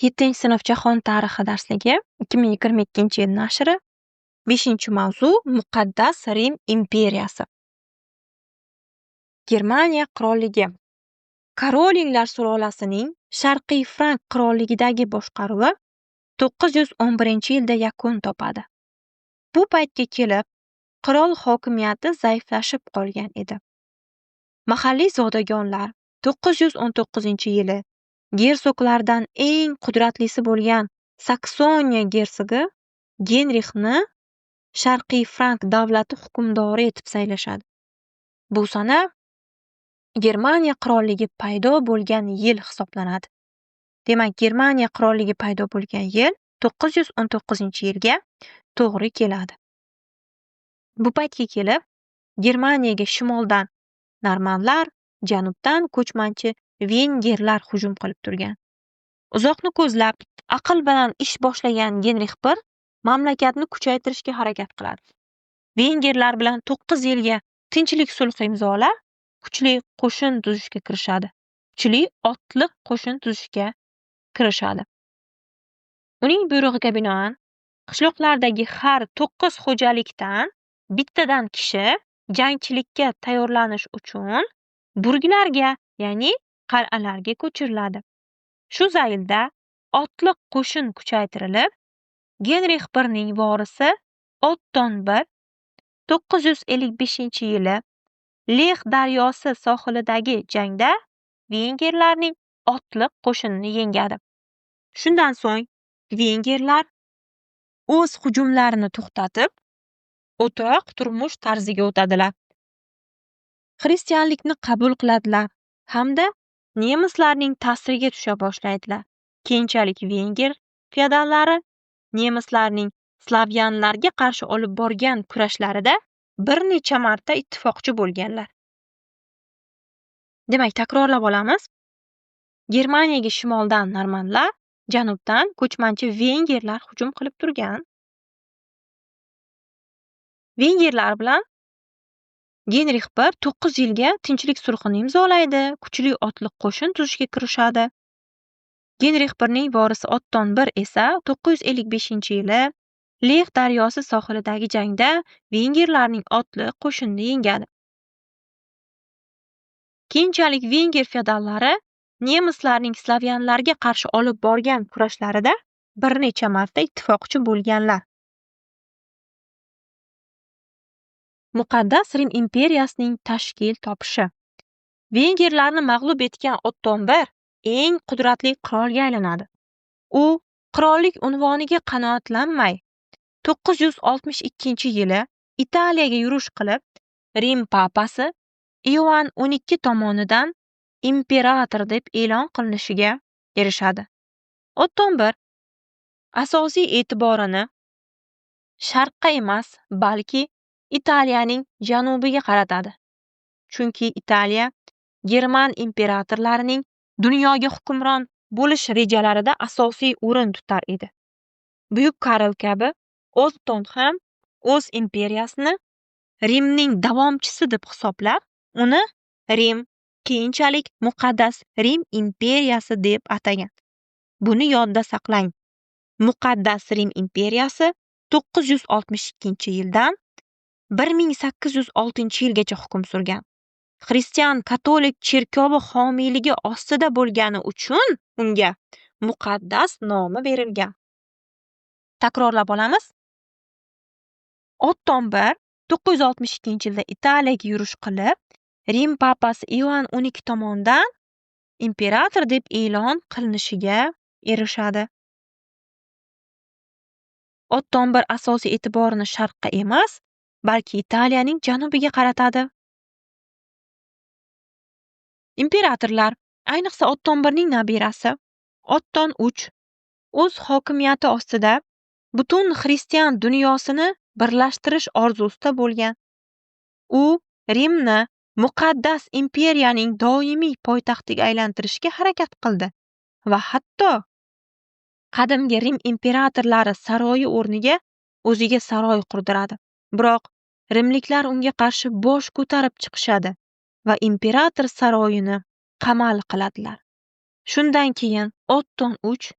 7-sinf jahon tarixi darsligi, 2022-yil nashri. 5-mavzu: Muqaddas Rim imperiyasi. Germaniya qirolligi. Karolinglar sulolasining Sharqiy Frank qirolligidagi boshqaruvi 911-yilda yakun topadi. Bu paytga kelib qirol hokimiyati zaiflashib qolgan edi. Mahalliy zodagonlar 919-yili gersoglardan eng qudratlisi bo'lgan Saksoniya gersogi Genrixni Sharqiy Frank davlati hukmdori etib saylashadi. Bu sana Germaniya qirolligi paydo bo'lgan yil hisoblanadi. Demak, Germaniya qirolligi paydo bo'lgan yil 919-yilga to'g'ri keladi. Bu paytga kelib Germaniyaga shimoldan normanlar, janubdan ko'chmanchi vengerlar hujum qilib turgan. Uzoqni ko'zlab, aql bilan ish boshlagan Genrix I mamlakatni kuchaytirishga harakat qiladi. Vengerlar bilan 9 yilga tinchlik sulhi imzolab, kuchli qo'shin tuzishga kirishadi. Kuchli otliq qo'shin tuzishga kirishadi. Uning buyrug'iga binoan, qishloqlardagi har 9 xo'jalikdan bittadan kishi jangchilikka tayyorlanish uchun burglarga, ya'ni qal'alarga ko'chiriladi. Shu zaylda otliq qo'shin kuchaytirilib, Genrix I ning vorisi Otton I 955-yili Lex daryosi sohilidagi jangda vengerlarning otliq qo'shinini yengadi. Shundan so'ng vengerlar o'z hujumlarini to'xtatib, o'troq turmush tarziga o'tadilar. Xristianlikni qabul qiladilar hamda nemislarning ta'siriga tusha boshlaydilar. Keyinchalik venger feodallari nemislarning slavyanlarga qarshi olib borgan kurashlarida bir necha marta ittifoqchi bo'lganlar. Demak, takrorlab olamiz. Germaniyaga shimoldan normanlar, janubdan ko'chmanchi vengerlar hujum qilib turgan. Vengerlar bilan Genrix I 9 yilga tinchlik sulhini imzolaydi, kuchli otliq qo'shin tuzishga kirishadi. Genrix I ning vorisi Otton I esa 955-yili Lex daryosi sohilidagi jangda vengerlarning otliq qo'shinini yengadi. Keyinchalik venger feodallari nemislarning slavyanlarga qarshi olib borgan kurashlarida bir necha marta ittifoqchi bo'lganlar. Muqaddas Rim imperiyasining tashkil topishi. Vengerlarni mag'lub etgan Otton I eng qudratli qirolga aylanadi. U qirollik unvoniga qanoatlanmay, 962-yili Italiyaga yurish qilib, Rim papasi Ioann XII tomonidan imperator deb e'lon qilinishiga erishadi. Otton I asosiy e'tiborini sharqqa emas, balki Italiyaning janubiga qaratadi. Chunki Italiya german imperatorlarining dunyoga hukmron bo'lish rejalarida asosiy o'rin tutar edi. Buyuk Karl kabi Otton ham o'z imperiyasini Rimning davomchisi deb hisoblab, uni Rim, keyinchalik Muqaddas Rim imperiyasi deb atagan. Buni yodda saqlang. Muqaddas Rim imperiyasi 962-yildan 1806-yilgacha hukm surgan. Xristian katolik cherkovi homiyligi ostida bo'lgani uchun unga muqaddas nomi berilgan. Takrorlab olamiz. Otton I 962-yilda Italiyaga yurish qilib, Rim papasi Ioann XII tomonidan imperator deb e'lon qilinishiga erishadi. Otton I asosiy e'tiborini sharqqa emas, balki Italiyaning janubiga qaratadi. Imperatorlar, ayniqsa Otton I ning nabirasi Otton III o'z hokimiyati ostida butun xristian dunyosini birlashtirish orzusida bo'lgan. U Rimni muqaddas imperiyaning doimiy poytaxtiga aylantirishga harakat qildi va hatto qadimgi Rim imperatorlari saroyi o'rniga o'ziga saroy qurdiradi. Biroq rimliklar unga qarshi bosh ko'tarib chiqishadi va imperator saroyini qamal qiladilar. Shundan keyin Otton III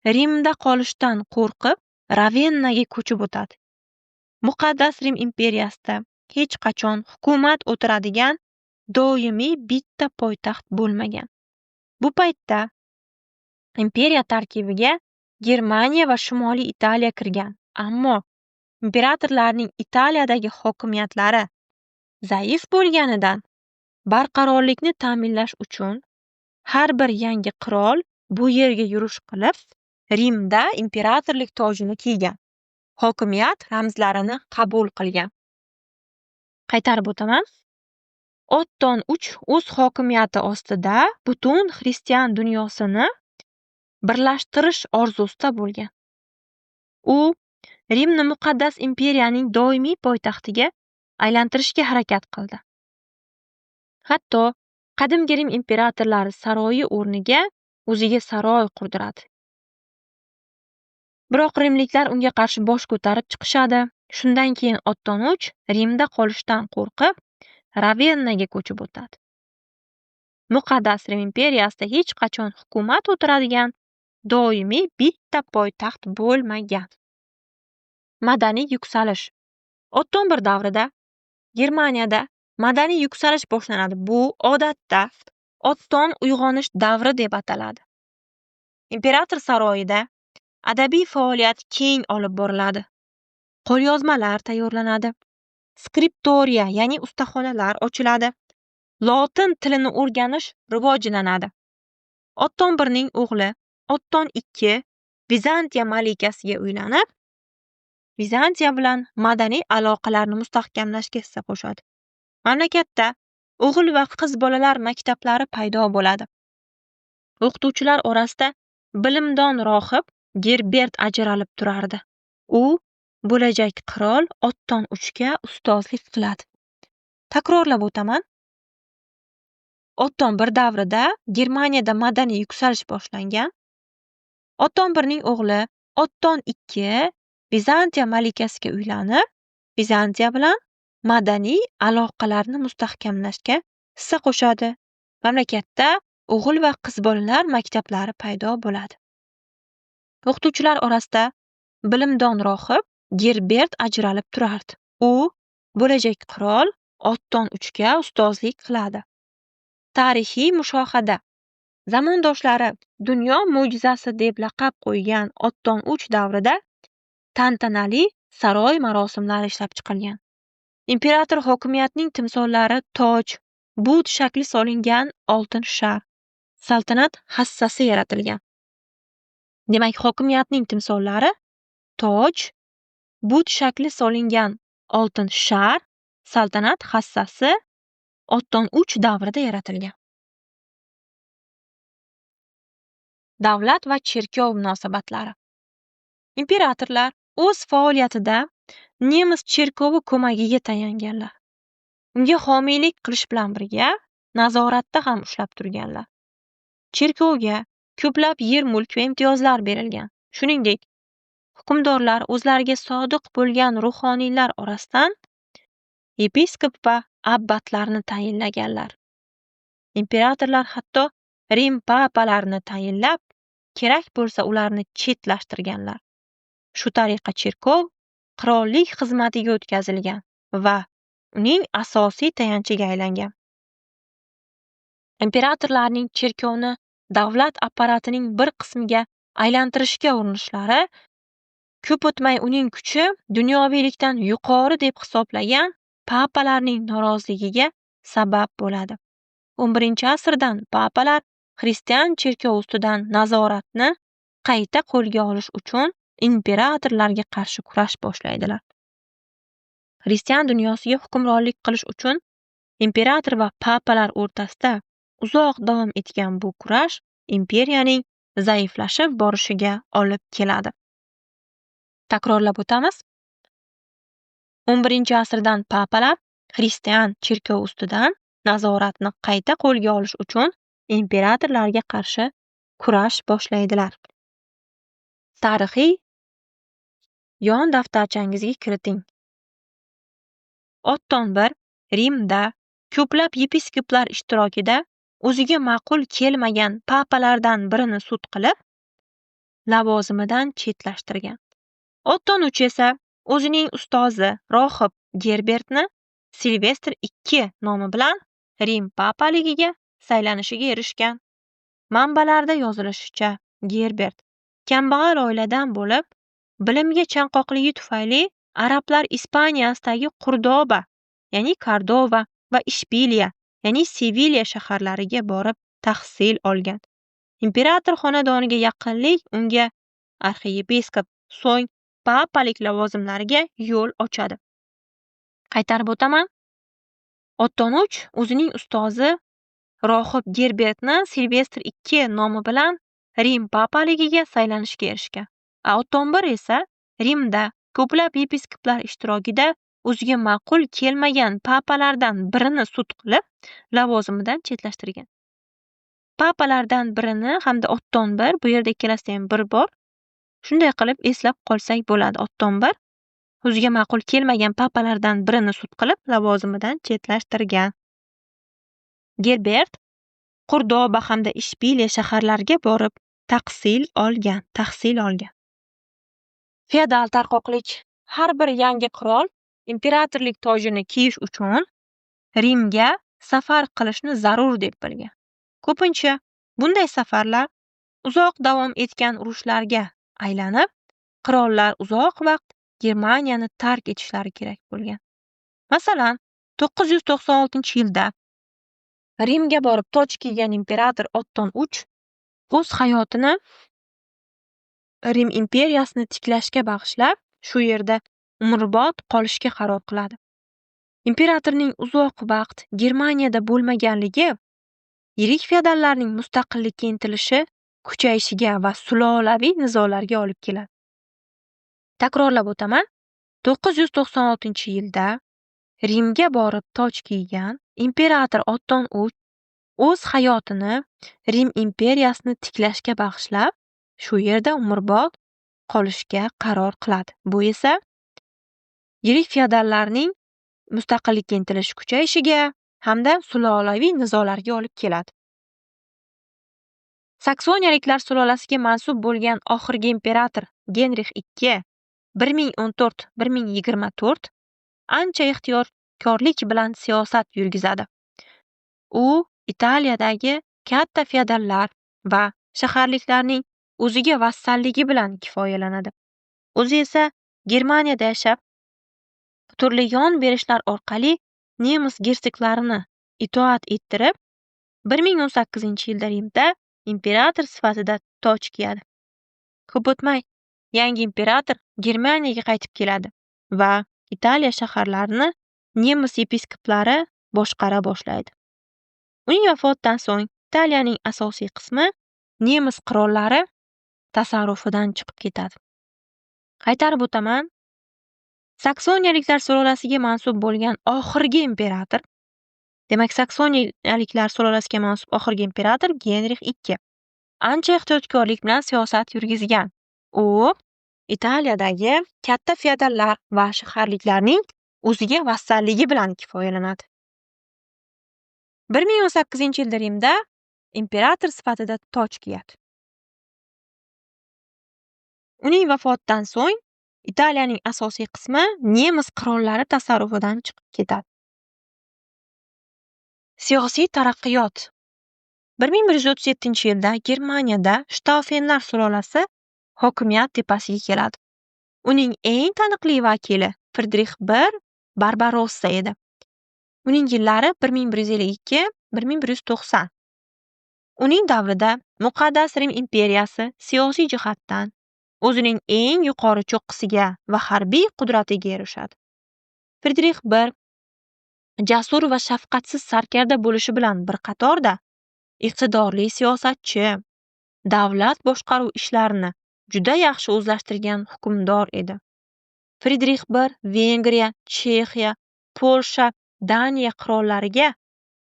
Rimda qolishdan qo'rqib, Ravennaga ko'chib o'tadi. Muqaddas Rim imperiyasida hech qachon hukumat o'tiradigan doimiy bitta poytaxt bo'lmagan. Bu paytda imperiya tarkibiga Germaniya va Shimoliy Italiya kirgan, ammo imperatorlarning Italiyadagi hokimiyatlari zaif bo'lganidan barqarorlikni ta'minlash uchun har bir yangi qirol bu yerga yurish qilib, Rimda imperatorlik tojini kiygan, hokimiyat ramzlarini qabul qilgan. Qaytarib o'taman. Otton III o'z hokimiyati ostida butun xristian dunyosini birlashtirish orzusida bo'lgan. U Rimni muqaddas imperiyaning doimiy poytaxtiga aylantirishga harakat qildi. Hatto qadimgi Rim imperatorlari saroyi o'rniga o'ziga saroy qurdiradi. Biroq rimliklar unga qarshi bosh ko'tarib chiqishadi. Shundan keyin Otton III Rimda qolishdan qo'rqib, Ravennaga ko'chib o'tadi. Muqaddas Rim imperiyasida hech qachon hukumat o'tiradigan doimiy bitta poytaxt bo'lmagan. Madaniy yuksalish. Otton I davrida Germaniyada madaniy yuksalish boshlanadi. Bu odatda Otton uyg'onish davri deb ataladi. Imperator saroyida adabiy faoliyat keng olib boriladi. Qo'lyozmalar tayyorlanadi. Skriptoriya, ya'ni ustaxonalar ochiladi. Lotin tilini o'rganish rivojlanadi. Otton I o'g'li Otton II Vizantiya malikasiga uylanib, Vizantiya bilan madaniy aloqalarni mustahkamlashga hissa qo'shadi. Mamlakatda o'g'il va qiz bolalar maktablari paydo bo'ladi. O'qituvchilar orasida bilimdon rohib Gerbert ajralib turardi. U bo'lajak qirol Otton IIIga ustozlik qiladi. Takrorlab o'taman. Otton I davrida Germaniyada madaniy yuksalish boshlangan. Otton I o'g'li Otton II Vizantiya malikasiga uylanib, Vizantiya bilan madaniy aloqalarni mustahkamlashga hissa qo'shadi. Mamlakatda o'g'il va qiz bolalar maktablari paydo bo'ladi. O'qituvchilar orasida bilimdon rohib Gerbert ajralib turardi. U bo'lajak qirol Otton IIIga ustozlik qiladi. Tarixiy mushohada. Zamondoshlari dunyo mo'jizasi deb laqab qo'ygan Otton III davrida tantanali saroy marosimlari ishlab chiqilgan. Imperator hokimiyatining timsollari toj, but shakli solingan oltin shar, saltanat hassasi yaratilgan. Demak, hokimiyatning timsollari toj, but shakli solingan oltin shar, saltanat hassasi Otton III davrida yaratilgan. Davlat va cherkov munosabatlari. Imperatorlar o'z faoliyatida nemis cherkovi ko'magiga tayanganlar. Unga homiylik qilish bilan birga nazoratda ham ushlab turganlar. Cherkovga ko'plab yer-mulk va imtiyozlar berilgan. Shuningdek, hukmdorlar o'zlariga sodiq bo'lgan ruhoniylar orasidan yepiskop va abbatlarni tayinlaganlar. Imperatorlar hatto Rim papalarini tayinlab, kerak bo'lsa ularni chetlashtirganlar. Shu tariqa cherkov qirollik xizmatiga o'tkazilgan va uning asosiy tayanchiga aylangan. Imperatorlarning cherkovni davlat apparatining bir qismiga aylantirishga urinishlari ko'p o'tmay uning kuchi dunyoviylikdan yuqori deb hisoblagan papalarning noroziligiga sabab bo'ladi. 11-asrdan papalar xristian cherkovi ustidan nazoratni qayta qo'lga olish uchun imperatorlarga qarshi kurash boshlaydilar. Xristian dunyosiga hukmronlik qilish uchun imperator va papalar o'rtasida uzoq davom etgan bu kurash imperiyaning zaiflashib borishiga olib keladi. Takrorlab o'tamiz. 11-asrdan papalar xristian cherkovi ustidan nazoratni qayta qo'lga olish uchun imperatorlarga qarshi kurash boshlaydilar. Tarixiy yon daftarchangizga kiriting. Otton I Rimda ko'plab yepiskoplar ishtirokida o'ziga ma'qul kelmagan papalardan birini sud qilib, lavozimidan chetlashtirgan. Otton III esa o'zining ustozi rohib Gerbertni Silvestr II nomi bilan Rim papaligiga saylanishiga erishgan. Manbalarda yozilishicha, Gerbert kambag'al oiladan bo'lib, bilimga chanqoqligi tufayli arablar Ispaniyasidagi Qurdoba, ya'ni Kordova va Ishbiliya, ya'ni Sevilya shaharlariga borib tahsil olgan. Imperator xonadoniga yaqinlik unga arxiyepiskop, so'ng papalik lavozimlariga yo'l ochadi. Qaytarib o'taman. Otton III o'zining ustozi rohib Gerbertni Silvestr II nomi bilan Rim papaligiga saylanishga erishgan. A Otton I esa Rimda ko'plab yepiskoplar ishtirokida o'ziga ma'qul kelmagan papalardan birini sud qilib, lavozimidan chetlashtirgan. Papalardan birini hamda Otton I, bu yerda ikkalasida ham bir bor. Shunday qilib eslab qolsak bo'ladi. Otton I o'ziga ma'qul kelmagan papalardan birini sud qilib, lavozimidan chetlashtirgan. Gerbert Qurdoba hamda Ishbiliya shaharlariga borib tahsil olgan. Feodal tarqoqlik. Har bir yangi qirol imperatorlik tojini kiyish uchun Rimga safar qilishni zarur deb bilgan. Ko'pincha bunday safarlar uzoq davom etgan urushlarga aylanib, qirollar uzoq vaqt Germaniyani tark etishlari kerak bo'lgan. Masalan, 996-yilda Rimga borib toj kiygan imperator Otton III o'z hayotini Rim imperiyasini tiklashga bag'ishlab, shu yerda umrbod qolishga qaror qiladi. Imperatorning uzoq vaqt Germaniyada bo'lmaganligi yirik feodallarning mustaqillikka intilishi kuchayishiga va sulolaviy nizolarga olib keladi. Takrorlab o'taman. 996-yilda Rimga borib toj kiygan imperator Otton III o'z hayotini Rim imperiyasini tiklashga bag'ishlab, shu yerda umrbod qolishga qaror qiladi. Bu esa yirik feodallarning mustaqillikka intilishi kuchayishiga hamda sulolaviy nizolarga olib keladi. Saksoniyaliklar sulolasiga mansub bo'lgan oxirgi imperator Genrix II 1014-1024 ancha ehtiyotkorlik bilan siyosat yurgizadi. U Italiyadagi katta feodallar va shaharliklarning o'ziga vassalligi bilan kifoyalanadi. O'zi esa Germaniyada yashab, turli yon berishlar orqali nemis gersoglarini itoat ettirib, 1018-yilda Rimda imperator sifatida toj kiyadi. Ko'p o'tmay yangi imperator Germaniyaga qaytib keladi va Italiya shaharlarini nemis yepiskoplari boshqara boshlaydi. Uning vafotidan so'ng Italiyaning asosiy qismi nemis qirollari tasarrufidan chiqib ketadi. Qaytarib o'taman. Saksoniyaliklar sulolasiga mansub bo'lgan oxirgi imperator, demak, saksoniyaliklar sulolasiga mansub oxirgi imperator Genrix II ancha ehtiyotkorlik bilan siyosat yurgizgan. U Italiyadagi katta feodallar va shaharliklarning o'ziga vassalligi bilan kifoyalanadi. 1018-yilda Rimda imperator sifatida toj kiyadi. Uning vafotidan so'ng Italiyaning asosiy qismi nemis qirollari tasarrufidan chiqib ketadi. Siyosiy taraqqiyot. 1137-yilda Germaniyada Shtaufenlar sulolasi hokimiyat tepasiga keladi. Uning eng taniqli vakili Fridrix I Barbarossa edi. Uning yillari 1152-1190. Uning davrida Muqaddas Rim imperiyasi siyosiy jihatdan o'zining eng yuqori cho'qqisiga va harbiy qudratiga erishadi. Fridrix I jasur va shafqatsiz sarkarda bo'lishi bilan bir qatorda iqtidorli siyosatchi, davlat boshqaruv ishlarini juda yaxshi o'zlashtirgan hukmdor edi. Fridrix I Vengriya, Chexiya, Polsha, Daniya qirollariga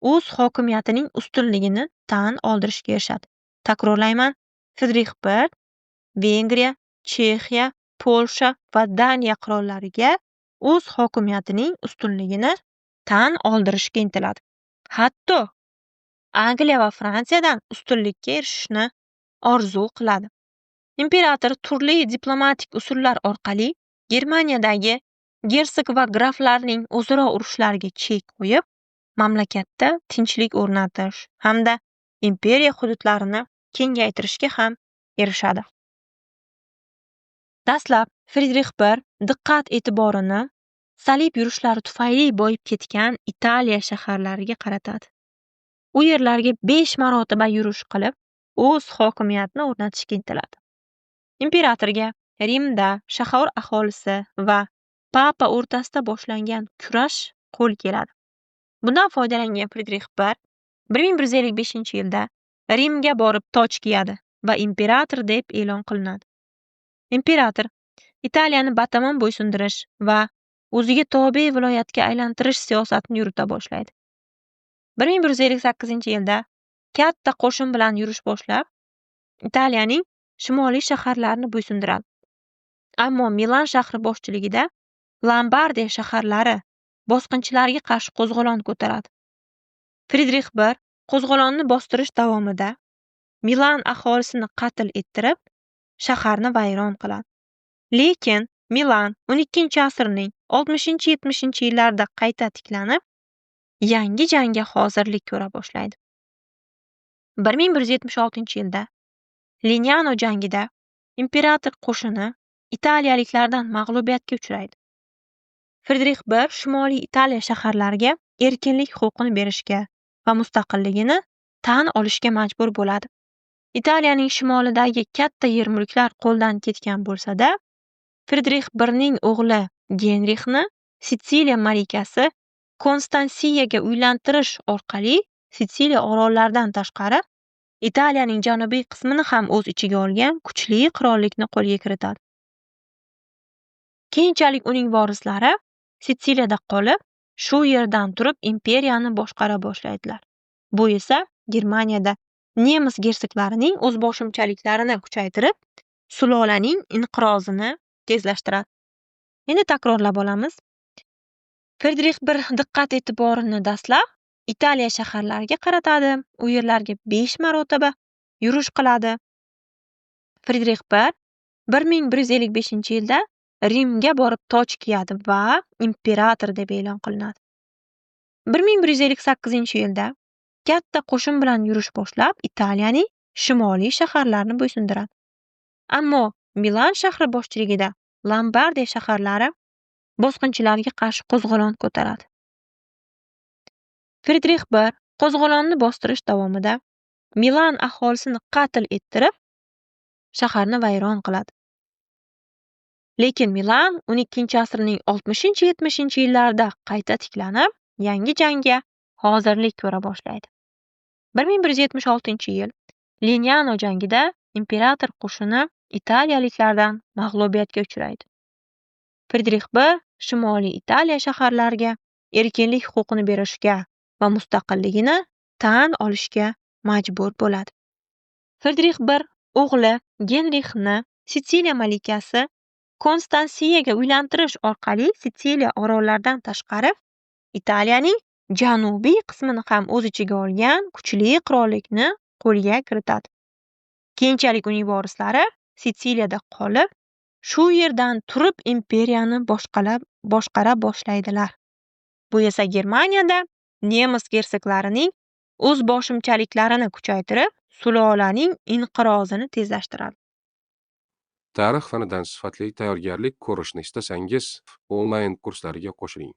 o'z hokimiyatining ustunligini tan oldirishga erishadi. Takrorlayman, Fridrix I Vengriya, Chexiya, Polsha va Daniya qirollariga o'z hokimiyatining ustunligini tan oldirishga intiladi. Hatto Angliya va Fransiyadan ustunlikka erishishni orzu qiladi. Imperator turli diplomatik usullar orqali Germaniyadagi gersog va graflarning o'zaro urushlariga chek qo'yib, mamlakatda tinchlik o'rnatish hamda imperiya hududlarini kengaytirishga ham erishadi. Dastlab Fridrix I diqqat-e'tiborini salib yurishlari tufayli boyib ketgan Italiya shaharlariga qaratadi. U yerlarga 5 marotaba yurish qilib, o'z hokimiyatini o'rnatishga intiladi. Imperatorga Rimda shahar aholisi va papa o'rtasida boshlangan kurash qo'l keladi. Bundan foydalangan Fridrix I 1155-yilda Rimga borib toj kiyadi va imperator deb e'lon qilinadi. Imperator Italiyani batamom bo'ysundirish va o'ziga tobe viloyatga aylantirish siyosatini yurita boshlaydi. 1158-yilda katta qo'shin bilan yurish boshlab, Italiyaning shimoliy shaharlarini bo'ysundiradi. Ammo Milan shahri boshchiligida Lombardiya shaharlari bosqinchilarga qarshi qo'zg'olon ko'taradi. Fridrix I qo'zg'olonni bostirish davomida Milan aholisini qatl ettirib, shaharni vayron qiladi. Lekin Milan 12-asrning 60-70-yillarida qayta tiklanib, yangi jangga hozirlik ko'ra boshlaydi. 1176-yilda Linyano jangida imperator qo'shini italiyaliklardan mag'lubiyatga uchraydi. Fridrix I Shimoliy Italiya shaharlariga erkinlik huquqini berishga va mustaqilligini tan olishga majbur bo'ladi. Italiyaning shimolidagi katta yer mulklar qo'ldan ketgan bo'lsa-da, Fridrix I ning o'g'li Genrixni Sitsiliya malikasi Konstansiyaga uylantirish orqali Sitsiliya orollaridan tashqari Italiyaning janubiy qismini ham o'z ichiga olgan kuchli qirollikni qo'lga kiritadi. Keyinchalik uning vorislari Sitsiliyada qolib, shu yerdan turib imperiyani boshqara boshlaydilar. Bu esa Germaniyada nemis gersoglarining o'zboshimchaliklarini kuchaytirib, sulolaning inqirozini tezlashtiradi. Endi takrorlab olamiz. Fridrix I diqqat-e'tiborini dastlab Italiya shaharlariga qaratadi. U yerlarga 5 marotaba yurish qiladi. Fridrix I 1155-yilda Rimga borib toj kiyadi va imperator deb e'lon qilinadi. 1158-yilda katta qo'shin bilan yurish boshlab, Italiyaning shimoliy shaharlarini bo'ysundiradi. Ammo Milan shahri boshchiligida Lombardiya shaharlari bosqinchilarga qarshi qo'zg'olon ko'taradi. Fridrix I qo'zg'olonni bostirish davomida Milan aholisini qatl ettirib, shaharni vayron qiladi. Lekin Milan 12-asrning 60-70-yillarida qayta tiklanib, yangi jangga hozirlik ko'ra boshlaydi. 1176-yil Linyano jangida imperator qo'shini italiyaliklardan mag'lubiyatga uchraydi. Fridrix I Shimoliy Italiya shaharlariga erkinlik huquqini berishga va mustaqilligini tan olishga majbur bo'ladi. Fridrix I o'g'li Genrixni Sitsiliya malikasi Konstansiyaga uylantirish orqali Sitsiliya orollaridan tashqari Italiyaning janubiy qismini ham o'z ichiga olgan kuchli qirollikni qo'lga kiritadi. Keyinchalik uning vorislari Sitsiliyada qolib, shu yerdan turib imperiyani boshqara boshlaydilar. Bu esa Germaniyada nemis gersoglarining o'zboshimchaliklarini kuchaytirib, sulolaning inqirozini tezlashtiradi. Tarix fanidan sifatli tayyorgarlik ko'rishni istasangiz, onlayn kurslarga qo'shiling.